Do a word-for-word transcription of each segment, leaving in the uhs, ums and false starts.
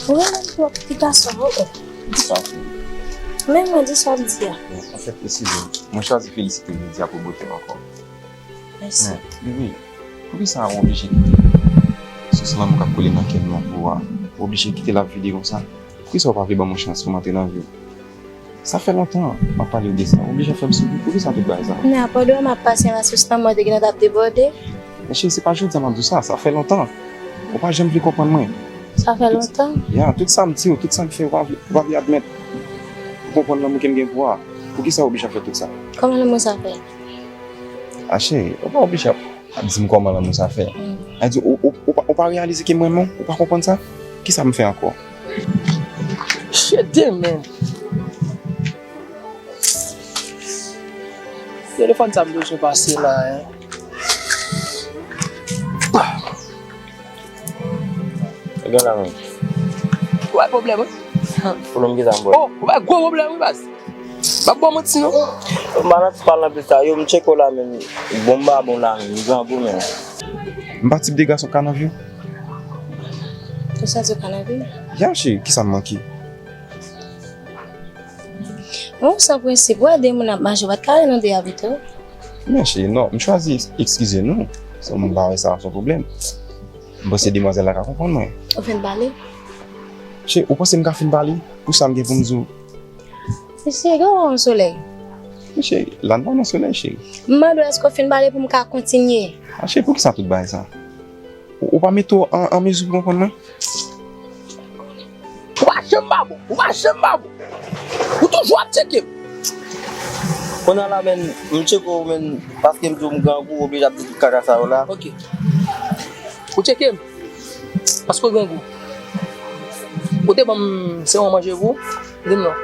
Ou renmen m twòp ti gason, oh, oh. Di sa, cheri. Men mwen di sa w ap di a. Bon, anfèt, eskize m. Mwen chwazi felisite w jodi a pou bote w ankò. Mèsi. Men, bebe, poukisa w oblije kite sous lanmou k ap koule nan kè m nan pou w a? W oblije kite l ap vide konsa? Poukisa w pa vle ban m yon chans pou m antre nan vi w? Sa fè lontan m ap pale w de sa. W oblije fè m soufri. Poukisa tout bagay sa? Men apandan w ap pase nan sous lanmou, te gentan t ap debòde. Men cheri, se pa jodi a m ap di w sa. Sa fè lontan. Ou pa janm vle konprann mwen. Sa fè lontan? Ya, tout sa m di w, tout sa m fè, ou pa vle, ou pa vle admèt. Ou konprann lanmou ke m gen pou w a. Poukisa w oblije ap fè tout sa? Kòman lanmou sa fè? A cheri, ou pa oblije ap ap di m kòman lanmou sa fè. Mm. A di, ou, ou, ou pa, ou pa reyalize ke m renmen w? Ou pa konprann sa? Kisa m fè ankò? Shit, damn, man. Telefòn sa m bezwen pase la, hein. Gen la menm. Ou bay pwoblèm, wi. Pwoblèm ki sa m pran? Oh, ou bay gwo pwoblèm, wi, baz. M ap ba w manti, non. M pa nan ti pale nan plis la. Yo, m tcheke w la, men bon, m pa bon la, men m grangou, men. M pa tip de gason ka nan vi w. Ou santi w ka nan vi m? Ya, cheri, kisa m manke? Bon, ou san prensip, ou wè de moun ap mache, ou pa t ka rele non de a pito? Men cheri, non, m chwazi eks-, ekskize nou. Si w pa wè sa, se yon pwoblèm. M panse demwazèl la ka konprann mwen. Ou fin pale? Cheri, ou panse m ka fin pale? Pou sa m gen pou m di w. Mesye, gen yon solèy. Mesye, la n pa nan solèy, cheri. M mande w èske w fin pale pou m ka kontinye? A cheri, poukisa tout bagay sa? Ou, ou pa mete w an, an mezi pou konprann mwen? Ou pa janm pa bon, ou pa janm pa bon. Ou toujou ap tcheke m. Kounye a la, men, m tcheke w, men, paske m di w m grangou, ou oblije ap di tout kaka sa yo la. Ok. Ou tcheke m? Paske w grangou. Ou te ban m sewon manje pou ou? Di m non.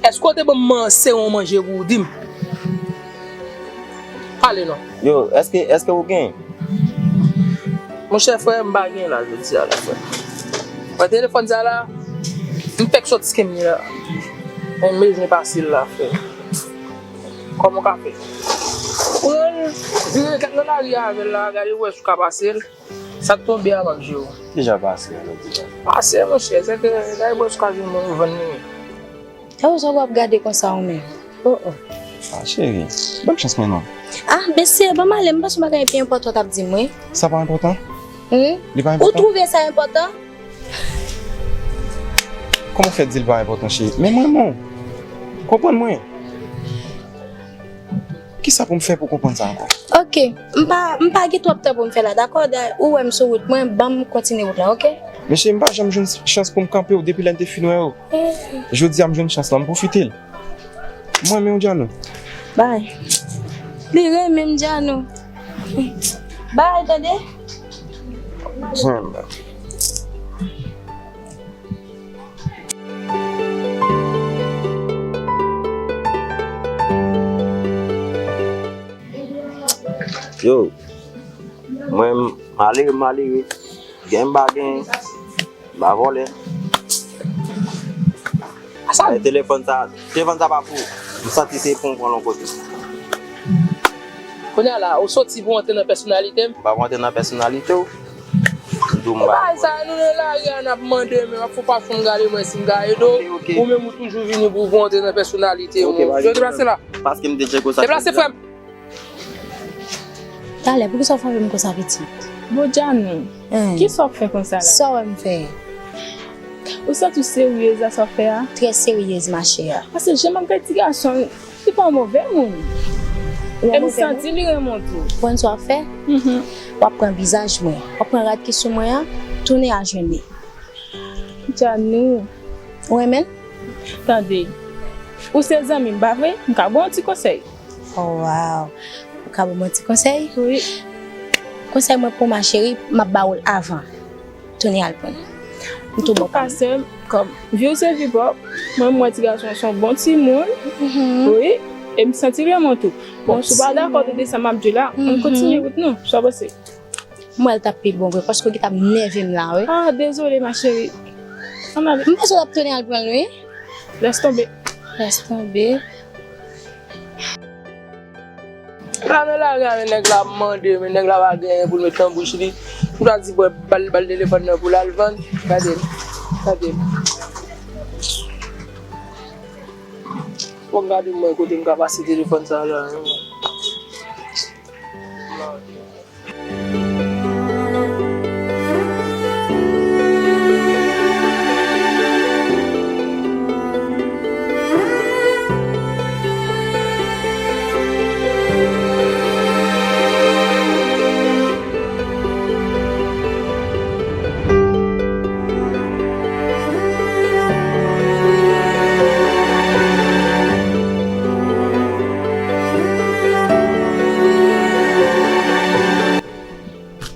Èske w te ban m man-, sewon manje pou w? Di m. Pale non. Yo, èske, èske ou gen? Monchè frè, m pa gen la jodi a la, frè. Mwen telefòn sa la, m fèk sot skem li la. Men m bezwen pase l la, frè. Kòman w ka fè? Pran l, vire kat nan lari a avè l la, gade wè si w ka pase l. Sa k tonbe a m ap jwe w. Deja pase, alò deja. Pase, monchè, se ke gade wè si w ka jwenn mwen vann li. E ou sa w ap gade konsa ou menm? Oh, oh. Ah, cheri, ban m chans mwen non. Ah, mesye, ban m ale, m panse w pa gen pi enpòtan w t ap di m, wi. Sa pa enpòtan? Hmm? Li pa enpòtan? Ou twouve sa enpòtan? Kòman w fè di l pa enpòtan, cheri? Men mwen, mwen. Konprann mwen. Kisa pou m fè pou konprann sa ankò? Ok, m pa, m pa gen twòp tan pou m fè la, dakò? Da-, ou wè m sou wout mwen, ban m kontinye wout lan, ok? Mesye, m pa janm jwenn chans pou m kanpe w depi lè n te fin wè yo. Eh. Jodi a, m jwenn chans lan, m pwofite l. M renmen w, Djanou. Bay. Li renmen m, Djanou. Bay, tande? Jen la. Yo, mwen, malere, malere. Gen m pa gen, m pa vòlè. Asa. E telefòn sa, telefòn sa pa pou ou. M santi se pou m pran l yon kote. Kounye a la, ou soti pou antre nan pèsonalite m? M pa pou antre nan pèsonalite w. M di w m pa vòlè. E bagay sa, nou nan lari a, n ap mande, men w ap fè w pa fè m gade mwen si m ka ede w. Ok, ok. Ou menm ou toujou vini pou, pou antre nan pèsonalite m. Ok, pa gen pwoblèm. Yo deplase la. Paske m te tcheke w sa. Deplase, frè m. Talè, poukisa w frape m konsa, pitit? Bon, Djanou, kisa w ap fè konsa la? Sa w wè m fè? Ou santi w seryez a sa w ap fè a? Trè seryez, machè. Paske jan m ap gade ti gason an, li pa yon move moun. E m santi li renmen w tou. Ou konn sa w ap fè? Mhm. W ap pran vizaj mwen, w ap pran rad ki sou mwen an, tounen al jwenn li. Djanou. Ou renmen l? Tande, ou se zanmi m, pa vre? M ka ba w yon ti konsèy. Oh, wow. Ou ka ban mwen ti konsèy? Wi. Konsèy mwen pou w, ma chérie, m ap ba w l avan. Tounen al pran l. M tou bon. Antouka, sè m, kòm vi w se vi pa w, mwen, m wè ti gason an se yon bon timoun. Mhm. Wi. E m santi l renmen w tou. Bon, si w pa dakò de sa m ap di w la, ann kontinye wout nou. Sa w panse? M wè l t ap pi bon vre, paske w gentan ap nève m la, wi. Ah, dezole, ma chérie. Ann ale. M panse w t ap tounen al pran l, wi. Lès tonbe. Lès tonbe. La nan lari a, men nèg la ap mande, men nèg la pa gen anyen pou l met nan bouch li. Ou ta di bwè bal, bal telefòn nan pou l al vann. Gade l. Gade l. Fò m gade mwen kote m ka pase telefòn sa la.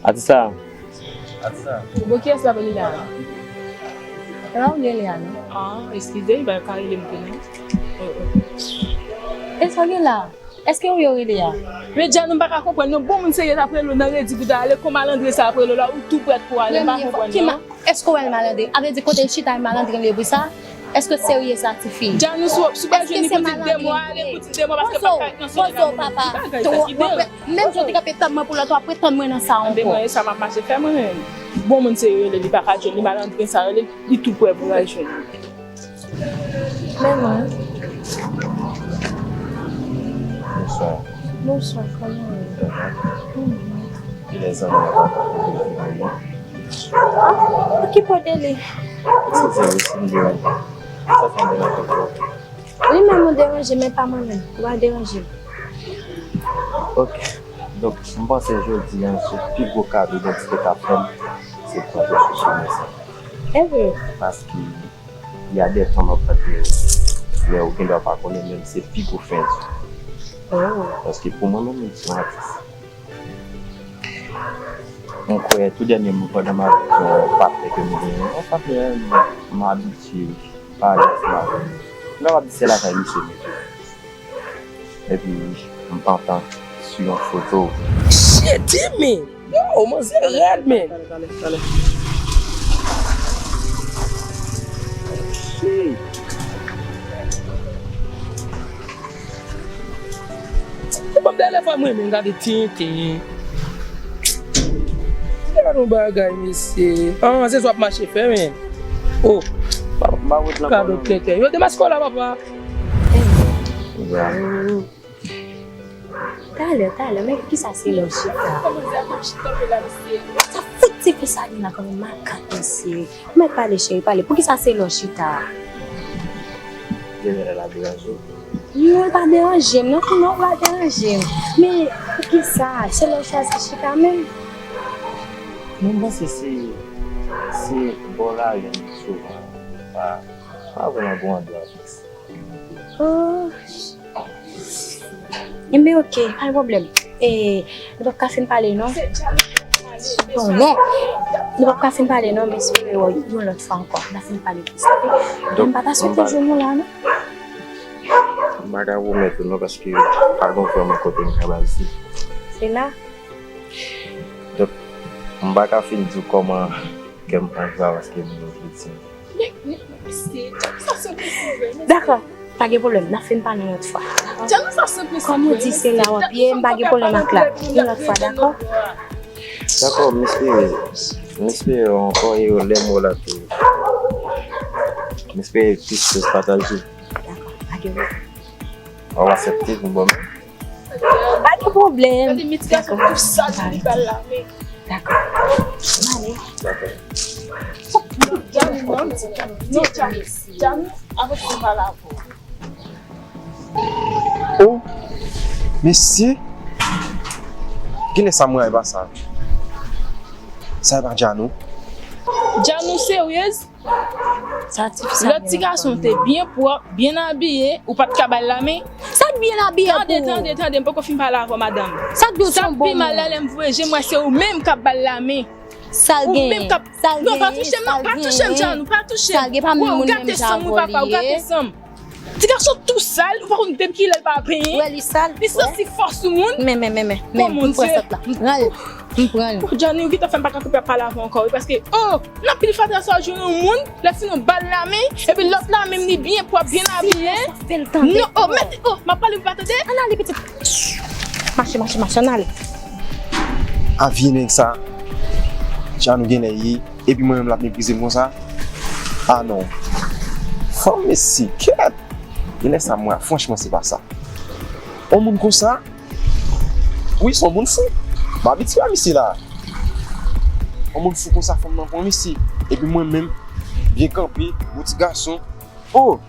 Atis la. Atis la. Bon, kiyès k ap rele a? E pa ou rele a, non? Ah, eskize, li pa ka rele m tou, non. Oh, oh. E sa gen la? Èske ou yo rele a? Men Djanou, m pa ka konprann non, bon moun serye t ap rele w nan redi pou ta ale, kon malandren sa ap rele w la, ou tou prèt pou ale, m pa konprann non. Èske w wè l malandren? A vle di kote l chita, l malandren li epwi sa? Èske w serye sa, tifi? Djanou, si w, si w pral jwenn li pou di de mo, ale pou di de mo, paske l pa ka ret nan somèy la, mwen menm. Ki bagay sa, ki danje? Menm jan w te kanpe tann mwen pou lòt, w ap ret tann mwen nan sa ankò. Anben mwen, e sa m ap mache fè mwen menm. Bon moun serye rele, li pa ka jwenn li, malandren sa rele, li tou prè pou l al jwenn li. Men mwen. Bonswa. Bonswa, kòman w ye? Mhm. Kilè zanmi w ap ap vini? Ah, okipe w de li. Eskize wi si m deranje. Sa fè m deranje w? Wi, men ou deranje, men pa mwen menm. Ou pa deranje m. Ok. Donk, m panse jodi a, se pi gwo kado Dantite ka fè m, se pran rezo sosyo mwen sa. E vre? Paske y a des temps m ap tande w, men ou gendwa pa konnen, men se pi gwo fen di. Oh. Paske pou mwen menm, m se yon atis. Mwen kwè tou dènyèman pandan m ap di yon patnè ke m genyen, yon patnè m, m abitye pale ansanm avè l. M kapab di se lakay misye m rete. Epi m pantan sou yon foto. Shit, man! Yo, manzè rèd, man! Talè, talè, talè. Shit! Ou ban m telefòn mwen, men gade tenten. Gade yon bagay, mesye. Ah, se sa w ap mache fè, men. Oh. Gade yon tenten. Yo, demaske w la, papa. Ya. Talè, talè, men poukisa se lè w chita? Sa fout tifi sa gen la kòm makak, mesye. Ou mèt pale, cheri, pale. Poukisa se lè w chita? Genlè l ap deranje w. Non, l pa deranje m, non, non, l pa deranje m. Men, poukisa? Se lè w chwazi chita menm? Non, m panse se, se bò lari an souvan, pa, pa vrèman gon andwa fiks. Oh. Enben, oke, pa gen pwoblèm. E, nou p ap ka fin pale, non? Non, non. Nou p ap ka fin pale, non, m espere wè w yon lòt fwa ankò. N a fin pale plis, oke? Donk, m pa ta swete jwenn ou la, non? M pa ka pwomèt ou, non, paske pa gen vrèman kote m ka baze. Se la? Donk, m pa ka fin di w kòman kè m pran sa, paske m yon kretyen. Dakò, pa gen pwoblèm, n a fin pale yon lòt fwa. Kòm ou di se la w ap ye, m pa gen pwoblèm ak la. Yon lòt fwa, dakò? Dakò, m espere, m espere ankò e lè m wè w la tou. M espere plis choz pataje. Dakò, pa gen pwoblèm. W ap aksepte pou bon. Pa gen pwoblèm. Gade met ti gason tou sal li bal la, men. Dakò. M ale. Dakò. Djani, non, non, Djani. Djani, avanse m pale avè w. Oh, mesye. Kilè sa m rayi pa sa? Sa e pa Djanou? Djanou seryez? Sa tifi sa gen la. Lòt ti gason te byen pwòp, byen abiye, ou pa t ka ba l lamen. Sa k byen abiye pou ou? Tande, tande, tande, m poko fin pale avè w, madanm. Sa k di w se yon bon moun? Sa k pi mal la, lè m voye je m wè se ou menm k ap ba l lamen. Sa l genyen? Sa l genyen? Non, pa touche m, non, pa touche m, Djanou, pa touche m. Sa l gen pa moun menm jan avè w li ye? Ou gate san m, wi, papa, ou gate san m. Ti gason tou sal, ou pa konn depi kilè l pa benyen. Wè li sal. Li santi fò sou moun. Men, men, men, men, men, m pran sòt la. M pran l. M pran l. Oh, Djani, ou gentan fè m pa ka kanpe ap pale avè w ankò, wi, paske, oh, nan pil fatra sa w jwenn yon moun, lè fini w ba l lamen, epi lòt la menm li byen pwòp, byen abiye. Non, oh, mèt, oh, m ap pale, ou pa tande? Ann ale, pitit. Mache, mache, mache, ann ale. A vye nèg sa. Jan nou genlè ye, epi mwen menm l ap meprize m konsa. Ah non. Fanm mesye, kèt. Genlè sa mwen, franchman, se pa sa. On moun konsa, wi, se on moun fou. M abitye a misye la. On moun fou konsa, fanm nan pran misye. Epi mwen menm, byen kanpe, gwo ti gason. Oh!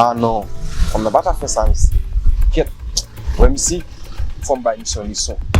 Ah non, fanm nan pa ta fè sa, mesye. Kèt, wè misye, fò m bay misye yon leson.